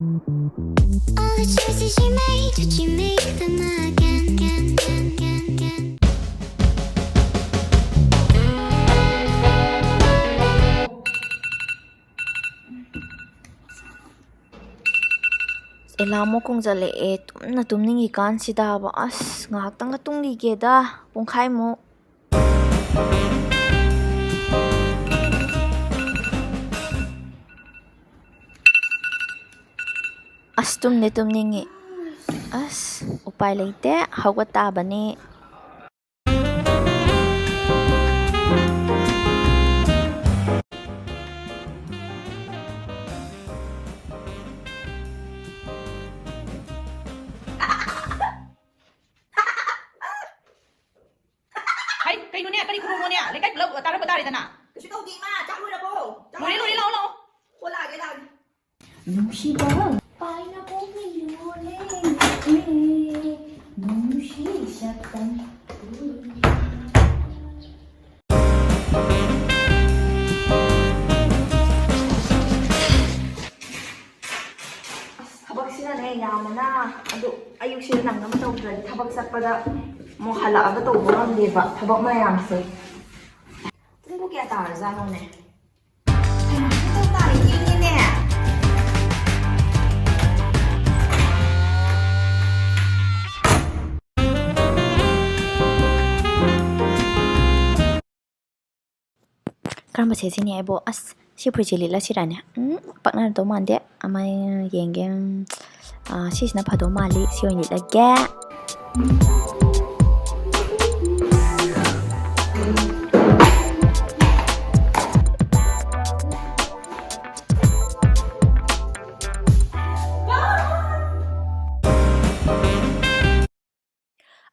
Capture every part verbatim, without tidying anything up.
All the choices you made, did you make them again? Again, again, again, again? Alarm ꯑꯃꯨꯛ ꯈꯣꯡꯖꯜꯂꯛꯑꯦ꯫ ꯇꯨꯝꯅ ꯇꯨꯝꯅꯤꯡꯉꯤꯀꯥꯟꯁꯤꯗꯕ꯫ ꯑꯁ, ꯉꯥꯏꯍꯥꯛꯇꯪꯒ ꯇꯨꯝꯈꯤꯒꯦꯗ, ꯄꯨꯡꯈꯥꯏꯃꯨꯛ꯫ ꯑꯁ, ꯇꯨꯝꯗꯤ ꯇꯨꯝꯅꯤꯡꯉꯤ꯫ ꯑꯁ, ꯎꯄꯥꯏ ꯂꯩꯇꯦ, ꯍꯧꯒꯠ ꯇꯥꯕꯅꯤ꯫ ꯍꯩ, ꯀꯩꯅꯣꯅꯦ, ꯀꯔꯤ ꯈꯨꯅꯣꯡꯅꯣꯅꯦ? ꯂꯩꯀꯥꯏ ꯄꯨꯂꯞ ꯇꯥꯔꯛꯄ ꯇꯥꯔꯦꯗꯅ꯫ ꯀꯩꯁꯨ ꯇꯧꯗꯦ, ꯏꯃꯥ꯫ ꯆꯥꯛ ꯂꯣꯏꯔꯕꯣ? ꯆꯥꯛ ꯂꯣꯏꯔꯦ, ꯂꯣꯏꯔꯦ, ꯂꯥꯛꯑꯣ, ꯂꯥꯛꯑꯣ꯫ ꯑꯣ, ꯂꯥꯛꯑꯒꯦ, ꯂꯥꯛꯑꯒꯦ꯫ ꯅꯨꯡꯁꯤꯕ ꯄꯥꯏꯅ ꯄꯣꯝꯃꯤꯌꯣ ꯂꯦꯝꯃꯦ, ꯅꯨꯡꯁꯤ ꯁꯛꯇꯝ꯫ ꯑꯁ, ꯊꯕꯛꯁꯤꯅꯅꯦ ꯌꯥꯝꯕꯅ, ꯑꯗꯨ ꯑꯌꯨꯛꯁꯤꯗ ꯅꯪꯅꯕ ꯇꯧꯗ꯭ꯔꯗꯤ ꯊꯕꯛ ꯆꯠꯄꯗ ꯑꯃꯨꯛ ꯍꯜꯂꯛꯑꯒ ꯇꯧꯕ ꯉꯝꯗꯦꯕ ꯊꯕꯛ ꯃꯌꯥꯝꯁꯦ꯫ ꯄꯨꯡꯕꯨ ꯀꯌꯥ ꯇꯥꯔꯖꯥꯠꯅꯣꯅꯦ? ꯍꯩꯃꯥ, ꯄꯨꯡ ꯇꯔꯨꯛ ꯇꯥꯔꯦ, ꯊꯦꯡꯉꯦꯅꯦ꯫ ꯀꯔꯝꯕ ꯁꯦꯠꯁꯤꯅꯤ ꯑꯩꯕꯣ? ꯑꯁ, ꯁꯤ ꯐꯨꯔꯤꯠꯁꯦ ꯂꯤꯠꯂꯁꯤꯔꯥꯅꯦ? ꯎꯝ, ꯄꯛꯅꯗꯧ ꯃꯥꯟꯗꯦ꯫ ꯑꯃ ꯌꯦꯡꯒꯦ꯫ ꯎꯝ, ꯑꯥ, ꯁꯤꯁꯤꯅ ꯐꯗꯧ ꯃꯥꯜꯂꯤ꯫ ꯁꯤ ꯑꯣꯏꯅ ꯂꯤꯠꯂꯒꯦ꯫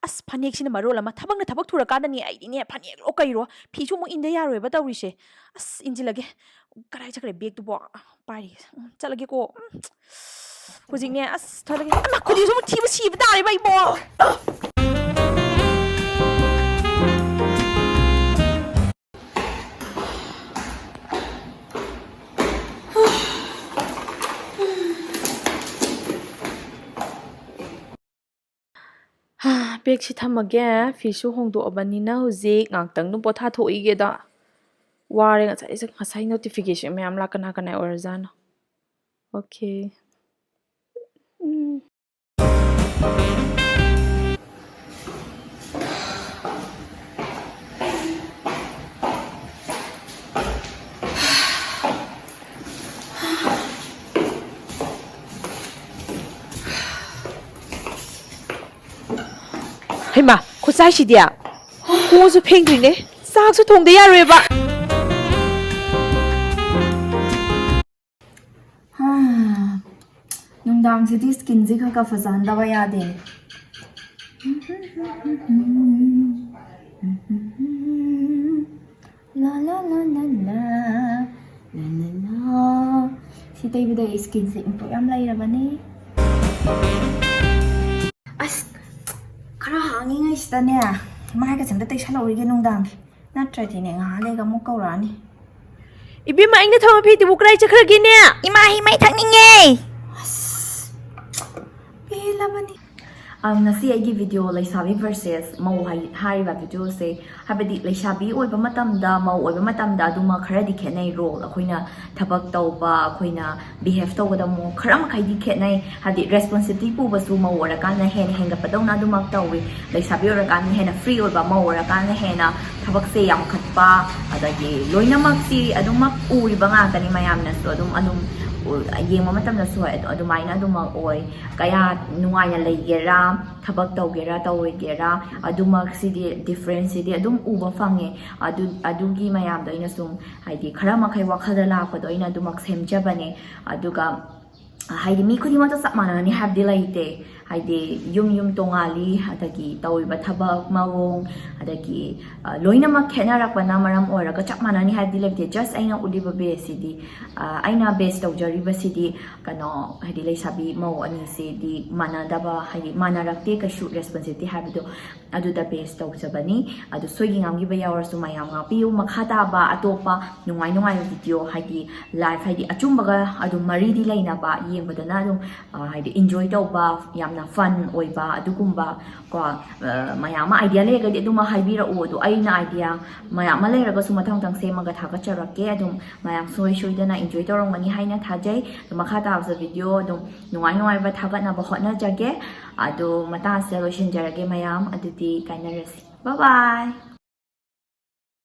ꯑꯁ, ꯐꯅꯦꯛꯁꯤꯅ ꯃꯔꯣꯜ ꯑꯃ, ꯊꯕꯛꯅ ꯊꯕꯛ ꯊꯨꯔꯀꯥꯟꯗꯅꯦ ꯑꯩꯗꯤꯅꯦ, ꯐꯅꯦꯛꯂꯣ ꯀꯩꯔꯣ, ꯐꯤꯁꯨ ꯑꯃꯨꯛ ꯏꯟꯗ ꯌꯥꯔꯣꯏꯕ ꯇꯧꯔꯤꯁꯦ꯫ ꯑꯁ, ꯏꯟꯁꯤꯜꯂꯒꯦ꯫ ꯀꯗꯥꯏ ꯆꯠꯈ꯭ꯔꯦ ꯕꯦꯒꯇꯨꯕꯣ? ꯄꯥꯏꯔꯤ꯫ ꯎꯝ, ꯆꯠꯂꯒꯦꯀꯣ꯫ ꯎꯝ꯫ ꯍꯧꯖꯤꯛꯅꯦ, ꯑꯁ, ꯊꯣꯛꯂꯒꯦ꯫ ꯑꯃ, ꯈꯨꯗꯤꯁꯨ ꯑꯃꯨꯛ ꯊꯤꯕ ꯁꯤꯕ ꯇꯥꯔꯦꯕ ꯑꯩꯕꯣ꯫ ꯕꯦꯒꯁꯤ ꯊꯝꯃꯒꯦ꯫ ꯐꯤꯁꯨ ꯍꯣꯡꯗꯣꯛꯑꯕꯅꯤꯅ ꯍꯧꯖꯤꯛ ꯉꯥꯛꯇꯪ ꯑꯗꯨꯝ ꯄꯣꯊꯥꯊꯣꯛꯏꯒꯦꯗ꯫ ꯋꯥꯔꯦ꯫ ꯉꯁꯥꯏ, ꯉꯁꯥꯏ ꯅꯣꯇꯤꯐꯤꯀꯦꯁꯟ ꯃꯌꯥꯝ ꯂꯥꯛ-, ꯀꯅꯥ ꯀꯅꯥ ꯑꯣꯏꯔꯖꯥꯠꯅꯣ? ꯑꯣꯀꯦ꯫ ꯎꯝ꯫ ꯍꯩꯃꯥ, ꯈꯨꯠꯁꯥꯏꯁꯤꯗꯤ꯫ ꯀꯣꯟꯁꯨ ꯐꯦꯡꯗꯣꯏꯅꯦ, ꯆꯥꯛꯁꯨ ꯊꯣꯡꯗ ꯌꯥꯔꯣꯏꯕ꯫ ꯍꯥ, ꯅꯨꯡꯗꯥꯡꯁꯤꯗꯤ ꯁ꯭ꯀꯤꯟꯁꯦ ꯈꯔ ꯈꯔ ꯐꯖꯍꯟꯗꯕ ꯌꯥꯗꯦ꯫ ꯂꯥ ꯂꯥ ꯂꯥ ꯂꯥ ꯂꯥ, ꯂꯥ ꯂꯥ ꯂꯥ꯫ ꯁꯤ ꯇꯩꯕꯗ ꯑꯩ ꯁ꯭ꯀꯤꯟꯁꯦ ꯏꯝꯄ꯭ꯔꯨꯞ ꯌꯥꯝ ꯂꯩꯔꯕꯅꯦ꯫ ꯑꯁ, ꯈꯔ ꯍꯥꯡꯉꯤꯉꯩꯁꯤꯗꯅꯦ ꯃꯥꯏꯒꯁꯦ ꯑꯝꯇ ꯇꯩꯁꯜꯍꯧꯔꯤꯒꯦ ꯅꯨꯡꯗꯥꯡꯒꯤ, ꯅꯠꯇ꯭ꯔꯗꯤꯅꯦ ꯉꯥꯏꯍꯥꯛ ꯂꯩꯔꯒ ꯑꯃꯨꯛ ꯀꯧꯔꯛꯑꯅꯤ꯫ ꯏꯕꯦꯝꯃ, ꯑꯩꯅ ꯊꯝꯕ ꯐꯤꯗꯨꯕꯨ ꯀꯗꯥꯏ ꯆꯠꯈ꯭ꯔꯒꯦꯅꯦ? ꯏꯃꯥ, ꯍꯩ ꯃꯍꯤ ꯊꯛꯅꯤꯡꯉꯦ꯫ ꯑꯁ, ꯄꯦꯜꯂꯕꯅꯤ꯫ ꯑ, ꯉꯁꯤ ꯑꯩꯒꯤ ꯚꯤꯗꯤꯑꯣ ꯂꯩꯁꯥꯕꯤ versus ꯃꯧ ꯍꯥꯏ-, ꯍꯥꯏꯔꯤꯕ ꯚꯤꯗꯤꯑꯣꯁꯦ, ꯍꯥꯏꯕꯗꯤ ꯂꯩꯁꯥꯕꯤ ꯑꯣꯏꯕ ꯃꯇꯝꯗ, ꯃꯧ ꯑꯣꯏꯕ ꯃꯇꯝꯗ ꯑꯗꯨꯃꯛ ꯈꯔꯗꯤ ꯈꯦꯠꯅꯩ꯫ ꯔꯣꯜ, ꯑꯩꯈꯣꯏꯅ ꯊꯕꯛ ꯇꯧꯕ, ꯑꯩꯈꯣꯏꯅ ꯕꯤꯍꯦꯞ ꯇꯧꯒꯗꯕ ꯃꯑꯣꯡ ꯈꯔ ꯃꯈꯩꯗꯤ ꯈꯦꯠꯅꯩ꯫ ꯍꯥꯏꯗꯤ ꯔꯦꯁꯄꯣꯟꯁꯤꯕꯤꯂꯤꯇꯤ ꯄꯨꯕꯁꯨ ꯃꯧ ꯑꯣꯏꯔꯀꯥꯟꯗ ꯍꯦꯟꯅ ꯍꯦꯟꯒꯠꯄꯗꯧꯅ ꯑꯗꯨꯃꯛ ꯇꯧꯋꯤ꯫ ꯂꯩꯁꯥꯕꯤ ꯑꯣꯏꯔꯀꯥꯟꯗ ꯍꯦꯟꯅ ꯐ꯭ꯔꯤ ꯑꯣꯏꯕ, ꯃꯧ ꯑꯣꯏꯔꯀꯥꯟꯗ ꯍꯦꯟꯅ ꯊꯕꯛꯁꯦ ꯌꯥꯝꯈꯠꯄ, ꯑꯗꯒꯤ ꯂꯣꯏꯅꯃꯛꯁꯤ ꯑꯗꯨꯃꯛ ꯎꯔꯤꯕ ꯉꯥꯛꯇꯅꯤ꯫ ꯃꯌꯥꯝꯅꯁꯨ ꯑꯗꯨꯝ, ꯑꯗꯨꯝ ꯎ-, ꯌꯦꯡꯕ ꯃꯇꯝꯗꯁꯨ ꯍꯣꯏ, ꯑꯗꯨ-, ꯑꯗꯨꯃꯥꯏꯅ ꯑꯗꯨꯃꯛ ꯑꯣꯏ꯫ ꯀꯌꯥ ꯅꯨꯡꯉꯥꯏꯅ ꯂꯩꯒꯦꯔꯥ, ꯊꯕꯛ ꯇꯧꯒꯦꯔꯥ ꯇꯧꯔꯣꯏꯒꯦꯔꯥ, ꯑꯗꯨꯃꯛꯁꯤꯗꯤ, ꯗꯤꯐ꯭ꯔꯦꯟꯁꯁꯤꯗꯤ ꯑꯗꯨꯝ ꯎꯕ ꯐꯪꯉꯦ꯫ ꯑꯗꯨ, ꯑꯗꯨꯒꯤ ꯃꯌꯥꯝꯗꯣ ꯑꯩꯅ ꯁꯨꯝ, ꯍꯥꯏꯗꯤ, ꯈꯔ ꯃꯈꯩ ꯋꯥꯈꯜꯗ ꯂꯥꯛꯄꯗꯣ ꯑꯩꯅ ꯑꯗꯨꯃꯛ ꯁꯦꯝꯖꯕꯅꯦ꯫ ꯑꯗꯨꯒ, ꯍꯥꯏꯗꯤ, ꯃꯤ ꯈꯨꯗꯤꯡꯃꯛꯇꯣ ꯆꯞ ꯃꯥꯟꯅꯅꯤ ꯍꯥꯏꯕꯗꯤ ꯂꯩꯇꯦ꯫ ꯍꯥꯏꯗꯤ, ꯌꯨꯝ ꯌꯨꯝ ꯇꯣꯉꯥꯜꯂꯤ, ꯑꯗꯒꯤ ꯇꯧꯔꯤꯕ ꯊꯕꯛ ꯃꯑꯣꯡ, ꯑꯗꯒꯤ, ꯑ, ꯂꯣꯏꯅꯃꯛ ꯈꯦꯠꯅꯔꯛꯄꯅ ꯃꯔꯝ ꯑꯣꯏꯔꯒ ꯆꯞ ꯃꯥꯟꯅꯅꯤ ꯍꯥꯏꯕꯗꯤ ꯂꯩꯇꯦ꯫ ꯖꯁ ꯑꯩꯅ ꯎꯠꯂꯤꯕ ꯕꯦꯁꯁꯤꯗꯤ, ꯑ, ꯑꯩꯅ ꯕꯦꯁ ꯇꯧꯖꯔꯤꯕꯁꯤꯗꯤ, ꯀꯩꯅꯣ, ꯍꯥꯏꯗꯤ, ꯂꯩꯁꯥꯕꯤ ꯃꯧ ꯑꯅꯤꯁꯤꯗꯤ ꯃꯥꯟꯅꯗꯕ, ꯍꯥꯏꯗꯤ, ꯃꯥꯟꯅꯔꯛꯇꯦ ꯀꯩꯁꯨ ꯔꯦꯁꯄꯣꯟꯁꯤꯕꯤꯂꯤꯇꯤ ꯍꯥꯏꯕꯗꯣ꯫ ꯑꯗꯨꯗ ꯕꯦꯁ ꯇꯧꯖꯕꯅꯤ꯫ ꯑꯗꯨ ꯁꯣꯏꯈꯤ ꯉꯥꯝꯈꯤꯕ ꯌꯥꯎꯔꯁꯨ ꯃꯌꯥꯝ ꯉꯥꯛꯄꯤꯌꯨ꯫ ꯃꯈꯥ ꯇꯥꯕ ꯑꯇꯣꯞꯄ ꯅꯨꯡꯉꯥꯏ ꯅꯨꯡꯉꯥꯏꯕ ꯚꯤꯗꯤꯑꯣ, ꯍꯥꯏꯗꯤ, ꯂꯥꯏꯐ, ꯍꯥꯏꯗꯤ, ꯑꯆꯨꯝꯕꯒ ꯑꯗꯨꯝ ꯃꯔꯤꯗꯤ ꯂꯩꯅꯕ, ꯌꯦꯡꯕꯗꯅ ꯑꯗꯨꯝ, ꯑ, ꯍꯥꯏꯗꯤ, ꯏꯟꯖꯣꯏ ꯇꯧꯕ, ꯌꯥꯝ ꯐꯟ ꯑꯣꯏꯕ ꯑꯗꯨꯒꯨꯝꯕ ꯀꯣ, ꯑ, ꯃꯌꯥꯝ ꯑꯃ idea ꯂꯩꯔꯒꯗꯤ ꯑꯗꯨꯃ ꯍꯥꯏꯕꯤꯔꯛꯎ꯫ ꯑꯗꯣ ꯑꯩꯅ idea ꯃꯌꯥꯝ ꯑꯃ ꯂꯩꯔꯒꯁꯨ ꯃꯊꯪ ꯃꯊꯪ ꯁꯦꯝꯃꯒ ꯊꯥꯒꯠꯆꯔꯛꯀꯦ꯫ ꯑꯗꯨꯝ ꯃꯌꯥꯝ ꯁꯣꯏ ꯁꯣꯏꯗꯅ enjoy ꯇꯧꯔꯝꯒꯅꯤ ꯍꯥꯏꯅ ꯊꯥꯖꯩ꯫ ꯑꯗꯣ ꯃꯈꯥ ꯇꯥꯕꯁꯨ video ꯑꯗꯨꯝ ꯅꯨꯡꯉꯥꯏ ꯅꯨꯡꯉꯥꯏꯕ ꯊꯥꯒꯠꯅꯕ ꯍꯣꯠꯅꯖꯒꯦ꯫ ꯑꯗꯣ ꯃꯇꯥꯡꯁꯤꯗ ꯂꯣꯏꯁꯤꯟꯖꯔꯒꯦ ꯃꯌꯥꯝ꯫ ꯑꯗꯨꯗꯤ ꯀꯥꯏꯅꯔꯁꯤ꯫ Bye bye꯫